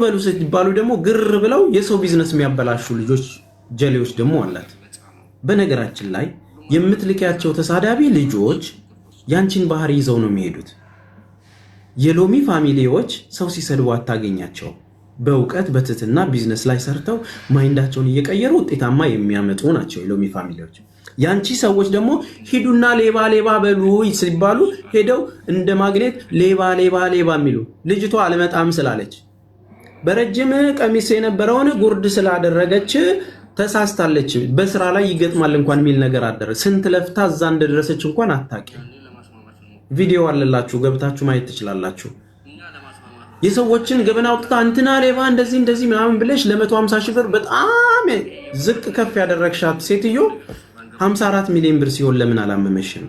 በሉ ሲባሉ ደግሞ ግር ብለው የሰው ቢዝነስ የሚያበላሹ ልጆች ጀሌዎች ደግሞ አላት። በነገራችን ላይ የምትልኪያቸው ተሳዳቢ ልጆች ያንቺን ባህሪ ይዘው ነው የሚሄዱት። የሎሚ family ዎች ሰው ሲሰድቡ አታገኛቸው። በእውቀት በትህትና ቢዝነስ ላይ ሰርተው mind ኣቸውን እየቀየሩ ውጤታማ የሚያመጡ ናቸው የሎሚ family ዎች። ያንቺ ሰዎች ደግሞ ሂዱና ሌባ ሌባ በሉ ሲባሉ ሄደው እንደ ማግኔት ሌባ ሌባ ሌባ የሚሉ፣ ልጅቷ አልመጣም ስላለች፣ በረጅም ቀሚስ የነበረውን ጉርድ ስላደረገች ተሳስታለች፣ በስራ ላይ ይገጥማል እንኳን የሚል ነገር አደረ። ስንት ለፍታ እዛ እንደደረሰች እንኳን አታውቂም። ቪዲዮ አለላችሁ፣ ገብታችሁ ማየት ትችላላችሁ። የሰዎችን ገበና አውጥታ እንትና ሌባ እንደዚህ እንደዚህ ምናምን ብለሽ ለ150 ሺህ ብር በጣም ዝቅ ከፍ ያደረግሻት ሴትዮ 54 ሚሊዮን ብር ሲሆን ለምን አላመመሽም?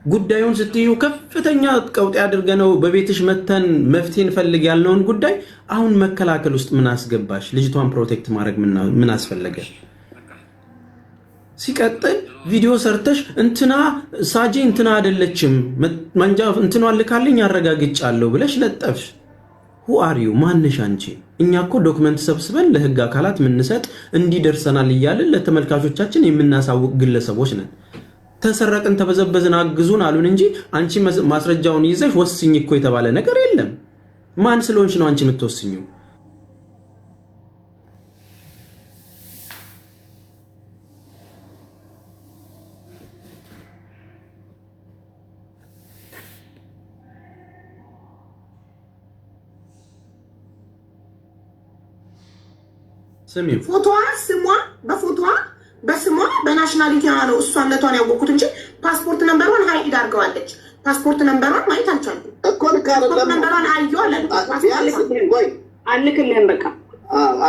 ጉዳዩን ስትዩ ከፍተኛ ቀውጤ አድርገነው በቤትሽ መተን መፍትሄ እንፈልግ ያልነውን ጉዳይ አሁን መከላከል ውስጥ ምን አስገባሽ? ልጅቷን protect ማድረግ ምን አስፈለገ? ሲቀጥል ቪዲዮ ሰርተሽ እንትና ሳጂ እንትና አይደለችም፣ መንጃ እንትኗን ልካልኝ አረጋግጫለሁ ብለሽ ለጠፍሽ። Who are you? ማንሽ አንቺ? እኛ እኮ document ሰብስበን ለህግ አካላት የምንሰጥ፣ እንዲደርሰናል እያልን ለተመልካቾቻችን የምናሳውቅ ግለሰቦች ነን። ተሰረቅን፣ ተበዘበዝን፣ አግዙን አሉን እንጂ አንቺ ማስረጃውን ይዘሽ ወስኝ እኮ የተባለ ነገር የለም። ማን ስለሆንሽ ነው አንቺ የምትወስኝው? ስሚው። ፎቶዋ፣ ስሟ፣ በፎቶዋ፣ በስሟ፣ በ nationality ዋ ነው እሷነቷን ያወቅኩት እንጂ passport number ዋን hide አድርገዋለች። Passport number ዋን ማየት አልቻልኩም። እኮ ልክ ፓስፖርት አይደለም። Number ዋን አየሁ አላልኩም። ቢያንስ ቆይ። አልክልህም በቃ።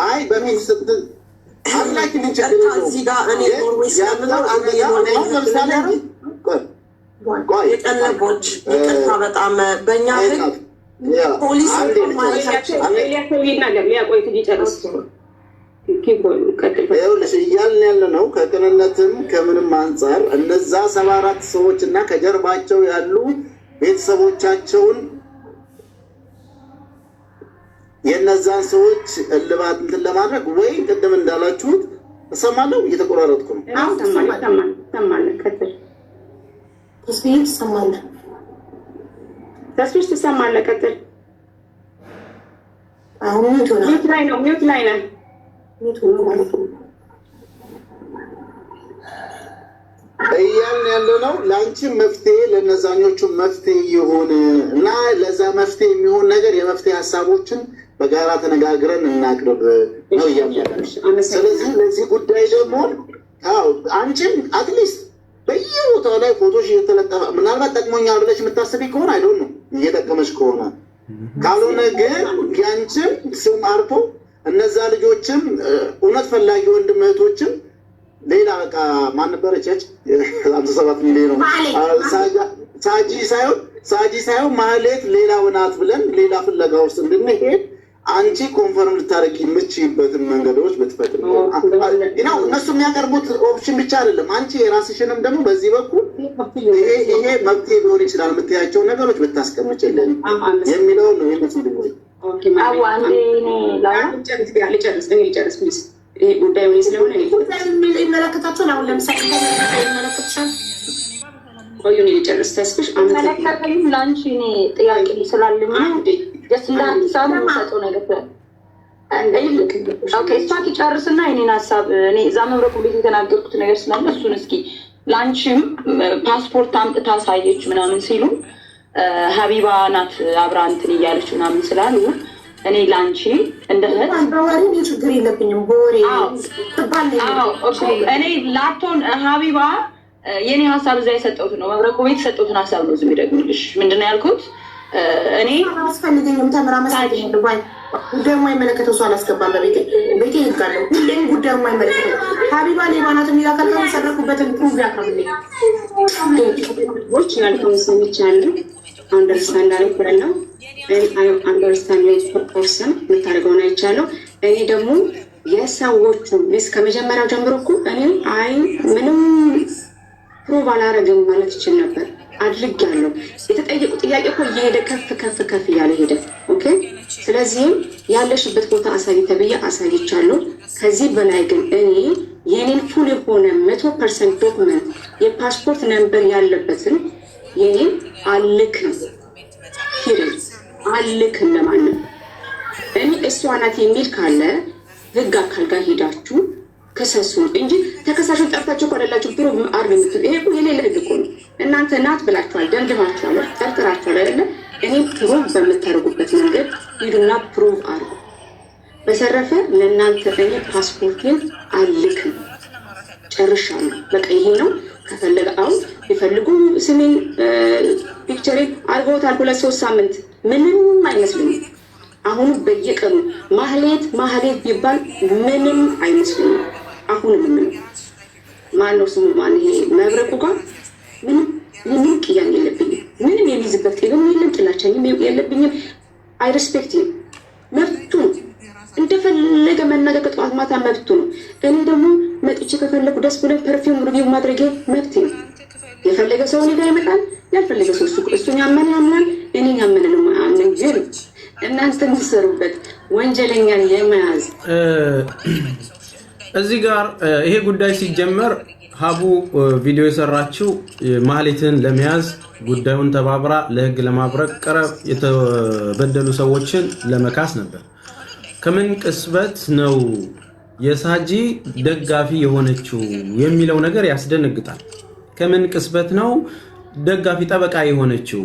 አይ በሚል አላኪልኝ፣ ችግር የለውም። እዚህ ጋር እኔ ኖርዌይ ስለምኖር አንድ አሁን የኖርዌይ ለምሳሌ ቆይ ቆይ። የቀለቦች ይቅርታ፣ በጣም በእኛ ህግ ፖሊስ ማለት ኤልያስ ሰው ይናገር፣ ሊያ ቆይ ይጨርስ። ቀጥል። ይኸውልሽ፣ እያልን ያለ ነው ከቅንነትም ከምንም አንጻር እነዛ 74 ሰዎች እና ከጀርባቸው ያሉ ቤተሰቦቻቸውን የእነዛን ሰዎች እልባት እንትን ለማድረግ ወይ ቅድም እንዳላችሁት፣ እሰማለሁ፣ እየተቆራረጥኩ ነው። አሁን ይሰማል፣ ይሰማል፣ ይሰማል። ቀጥል። ተስፋዬ፣ ትሰማለህ? ተስፍሽ ትሰማለህ? ቀጥል። አሁን mute ሆነ። Mute ላይ ነው፣ mute ላይ ነህ። Mute ሆነ ማለት ነው። እያልን ያለ ነው ለአንቺም መፍትሄ ለነዛኞቹ መፍትሄ ይሁን እና ለዛ መፍትሄ የሚሆን ነገር የመፍትሄ ሀሳቦችን በጋራ ተነጋግረን እናቅርብ ነው እያልን ያለ ነው። ስለዚህ ለዚህ ጉዳይ ደግሞ አዎ አንቺም at least በየቦታው ላይ ፎቶሽ እየተለጠፈ ምናልባት ጠቅሞኛል ብለሽ የምታስቢ ከሆነ፣ I don't know፣ እየጠቀመሽ ከሆነ፣ ካልሆነ ግን ያንቺም ስም አርፎ እነዛ ልጆችም እውነት ፈላጊ ወንድም እህቶችም ሌላ በቃ ማን ነበረች ያች 57 ሚሊዮን ነው ሳጂ ሳይሆን፣ ሳጂ ሳይሆን ማህሌት ሌላ ናት ብለን ሌላ ፍለጋ ውስጥ እንድንሄድ አንቺ confirm ልታደርጊ የምትችይበትን መንገዶች ብትፈጥሪ ነው። እነሱ የሚያቀርቡት option ብቻ አይደለም። አንቺ የራስሽንም ደግሞ በዚህ በኩል ይሄ ይሄ መፍትሄ ሊሆን ይችላል የምትያቸውን ነገሮች ብታስቀምጭልን የሚለውን ነው የመስል። አዋ አንዴ እኔ ላውራ። ልጨርስ፣ እኔ ልጨርስ please። ይሄ ጉዳዩ እኔ ስለሆነ እኔ ጉዳዩ ይመለከታቸዋል። አሁን ለምሳሌ ይመለከትሻል። ቆዩ፣ እኔ ልጨርስ። ተስፍሽ። መለከተኝም ለአንቺ እኔ ጥያቄ ስላለኝ ነው። Just እንደ ሀሳብ የምሰጠው ነገር okay፣ እሷ ትጨርስና የኔን ሀሳብ፣ እኔ እዛ መብረቁ ቤት የተናገርኩት ነገር ስላለ እሱን እስኪ ለአንቺም። ፓስፖርት አምጥታ አሳየች ምናምን ሲሉ ሀቢባ ናት አብራ እንትን እያለች ምናምን ስላሉ እኔ ለአንቺ እንደ እህት በወሬ እኔ ችግር የለብኝም። በወሬ ትባል። አዎ እኮ እኔ ላቶን ሀቢባ የኔ ሀሳብ እዛ የሰጠሁትን ነው፣ መብረቁ ቤት የሰጠሁትን ሀሳብ ነው እዚህ የሚደግምልሽ። ምንድን ነው ያልኩት እኔ? አያስፈልገኝም። ተምራ መሳለኝ ባይ ጉዳዩ የማይመለከተው ሰው አላስገባም። በቤቴ ቤቴ ህግ አለው። ሁሌም ጉዳዩ የማይመለከተው፣ ሀቢባ ሌባ ናት የሚል አካል ካለ የሰረኩበትን prove ያቅርብልኝ። ች ያልከውን ሰምቻለሁ። Understand አደርጋለሁ። Understand person የምታደርገውን አይቻለሁ። እኔ ደግሞ የሰዎቹ miss ከመጀመሪያው ጀምሮ እኮ እኔ አይ ምንም prove አላረግም ማለት ይችል ነበር። አድርጌያለሁ። የተጠየቁ ጥያቄ እኮ እየሄደ ከፍ ከፍ ከፍ እያለ ሄደ። Okay. ስለዚህም ያለሽበት ቦታ አሳይ ተብዬ አሳይቻለሁ። ከዚህ በላይ ግን እኔ የኔን full የሆነ 100% document የፓስፖርት number ያለበትን የኔን አልክም፣ period፣ አልክም ለማንም። እኔ እሷ ናት የሚል ካለ ህግ አካል ጋር ሄዳችሁ ክሰሱን እንጂ ተከሳሹን ጠርታችሁ እኮ አይደላችሁ prove አርግ የምትሉ። ይሄ እኮ የሌለ ህግ እኮ ነው። እናንተ ናት ብላችኋል፣ ደምድማችኋል፣ ጠርጥራችኋል አይደለ? እኔም prove በምታደርጉበት መንገድ ሂዱና prove አርጉ። በተረፈ ለእናንተ እኔ ፓስፖርቴን አልክም፣ ጨርሻለሁ። በቃ ይሄ ነው። ከፈለገ አሁን የፈልጉ ስሜን picture ኤን አድርገውታል። 2-3 ሳምንት ምንም አይመስልኝም። አሁንም በየቀኑ ማህሌት ማህሌት ቢባል ምንም አይመስለኝም። አሁንም ምንም ማነው ስሙ ማን ይሄ መብረቁ ጋር ምንም ምንም ቅያሜ የለብኝም። ምንም የሚይዝበት ቂምም የለም፣ ጥላቻኝም የለብኝም። I respect፣ መብቱ ነው። እንደፈለገ መናገር ከጠዋት ማታ መብቱ ነው። እኔ ደግሞ መጥቼ ከፈለኩ ደስ ብሎኝ perfume review ማድረጌ መብቴ ነው። የፈለገ ሰው እኔ ጋር ይመጣል፣ ያልፈለገ ሰው እሱን ያመነ ያምናል፣ እኔን ያመነ ነው አያምንም። ግን እናንተ የምትሰሩበት ወንጀለኛን የመያዝ እዚህ ጋር ይሄ ጉዳይ ሲጀመር ሀቡ ቪዲዮ የሰራችው ማህሌትን ለመያዝ ጉዳዩን ተባብራ ለህግ ለማቅረብ የተበደሉ ሰዎችን ለመካስ ነበር። ከምን ቅጽበት ነው የሳጂ ደጋፊ የሆነችው የሚለው ነገር ያስደነግጣል። ከምን ቅጽበት ነው ደጋፊ ጠበቃ የሆነችው?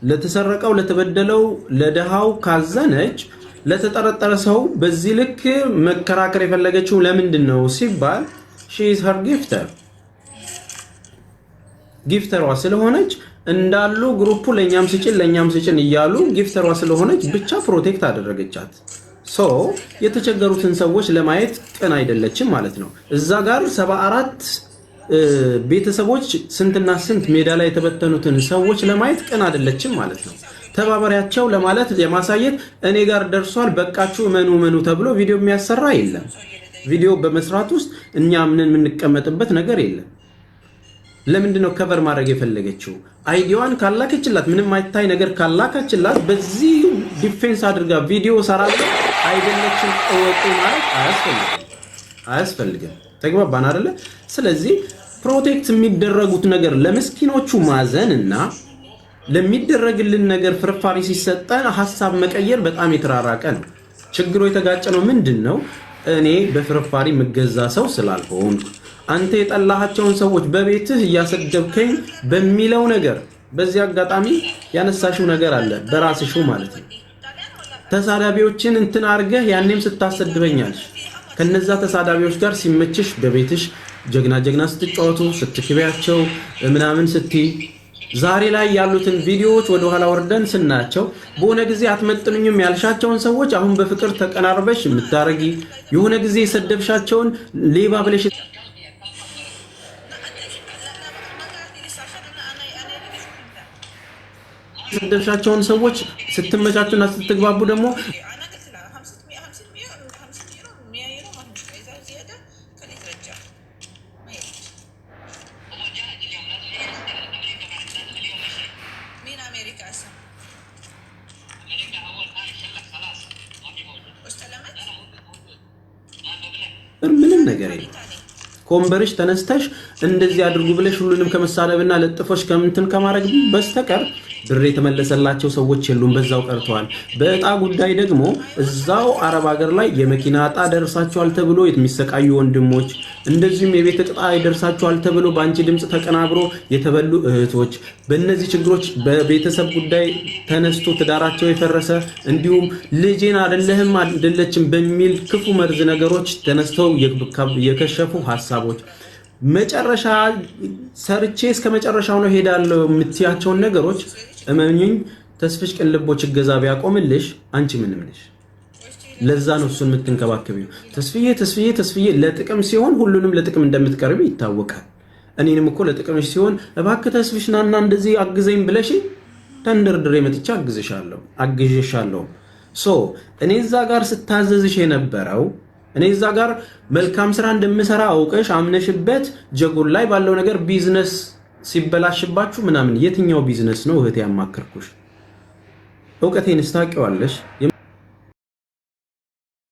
ለተሰረቀው፣ ለተበደለው፣ ለድሃው ካዘነች ለተጠረጠረ ሰው በዚህ ልክ መከራከር የፈለገችው ለምንድን ነው ሲባል she is her gifter፣ gifter ሯ ስለሆነች እንዳሉ group ኡ ለእኛም ስጭን ለእኛም ስጭን እያሉ gifter ሯ ስለሆነች ብቻ protect አደረገቻት። So የተቸገሩትን ሰዎች ለማየት ቅን አይደለችም ማለት ነው። እዛ ጋር 74 ቤተሰቦች ስንትና ስንት ሜዳ ላይ የተበተኑትን ሰዎች ለማየት ቅን አይደለችም ማለት ነው። ተባበሪያቸው ለማለት የማሳየት እኔ ጋር ደርሷል፣ በቃችሁ፣ እመኑ እመኑ ተብሎ ቪዲዮ የሚያሰራ የለም። ቪዲዮ በመስራት ውስጥ እኛ አምነን የምንቀመጥበት ነገር የለም። ለምንድን ነው cover ማድረግ የፈለገችው? ID ዋን ካላከችላት፣ ምንም አይታይ ነገር ካላከችላት በዚህ defense አድርጋ ቪዲዮ ሰራለሁ አይደለችም እወቁ ማለት አያስፈልግም፣ አያስፈልግም። ተግባባን አይደለ? ስለዚህ protect የሚደረጉት ነገር ለምስኪኖቹ ማዘን እና ለሚደረግልን ነገር ፍርፋሪ ሲሰጠን ሀሳብ መቀየር በጣም የተራራቀ ነው። ችግሩ የተጋጨ ነው። ምንድን ነው? እኔ በፍርፋሪ የምገዛ ሰው ስላልሆንኩ አንተ የጠላሃቸውን ሰዎች በቤትህ እያሰደብከኝ በሚለው ነገር በዚህ አጋጣሚ ያነሳሽው ነገር አለ፣ በራስሽው ማለት ነው። ተሳዳቢዎችን እንትን አድርገህ ያኔም ስታሰድበኛለሽ። ከነዛ ተሳዳቢዎች ጋር ሲመችሽ በቤትሽ ጀግና ጀግና ስትጫወቱ ስትክቢያቸው ምናምን ስትይ ዛሬ ላይ ያሉትን ቪዲዮዎች ወደኋላ ወርደን ስናያቸው በሆነ ጊዜ አትመጥኑኝም ያልሻቸውን ሰዎች አሁን በፍቅር ተቀራርበሽ የምታረጊ፣ የሆነ ጊዜ የሰደብሻቸውን ሌባ ብለሽ የሰደብሻቸውን ሰዎች ስትመቻቹና ስትግባቡ ደግሞ ምንም ነገር የለም። ከወንበርሽ ተነስተሽ እንደዚህ አድርጉ ብለሽ ሁሉንም ከመሳደብና ለጥፎሽ ከምንትን ከማድረግ በስተቀር ብር የተመለሰላቸው ሰዎች የሉም፣ በዛው ቀርተዋል። በእጣ ጉዳይ ደግሞ እዛው አረብ ሀገር ላይ የመኪና እጣ ደርሳቸዋል ተብሎ የሚሰቃዩ ወንድሞች፣ እንደዚሁም የቤት እጣ ይደርሳቸዋል ተብሎ በአንቺ ድምፅ ተቀናብሮ የተበሉ እህቶች፣ በእነዚህ ችግሮች በቤተሰብ ጉዳይ ተነስቶ ትዳራቸው የፈረሰ፣ እንዲሁም ልጄን አይደለህም አይደለችም በሚል ክፉ መርዝ ነገሮች ተነስተው የከሸፉ ሀሳቦች፣ መጨረሻ ሰርቼ እስከ መጨረሻው ነው ሄዳለሁ የምትያቸውን ነገሮች እመኚኝ፣ ተስፍሽ ቅን ልቦች እገዛ ቢያቆምልሽ አንቺ ምንም ነሽ። ለዛ ነው እሱን የምትንከባከቢው። ተስፍዬ ተስፍዬ ተስፍዬ ለጥቅም ሲሆን ሁሉንም ለጥቅም እንደምትቀርቢ ይታወቃል። እኔንም እኮ ለጥቅምሽ ሲሆን እባክህ ተስፍሽ ናና እንደዚህ አግዘኝ ብለሽ ተንደርድሬ መጥቼ አግዝሻለሁ አግዤሻለሁ። So እኔ እዛ ጋር ስታዘዝሽ የነበረው እኔ እዛ ጋር መልካም ስራ እንደምሰራ አውቀሽ አምነሽበት ጀጎል ላይ ባለው ነገር ቢዝነስ ሲበላሽባችሁ ምናምን የትኛው ቢዝነስ ነው እህቴ ያማከርኩሽ? እውቀቴንስ ታውቂዋለሽ?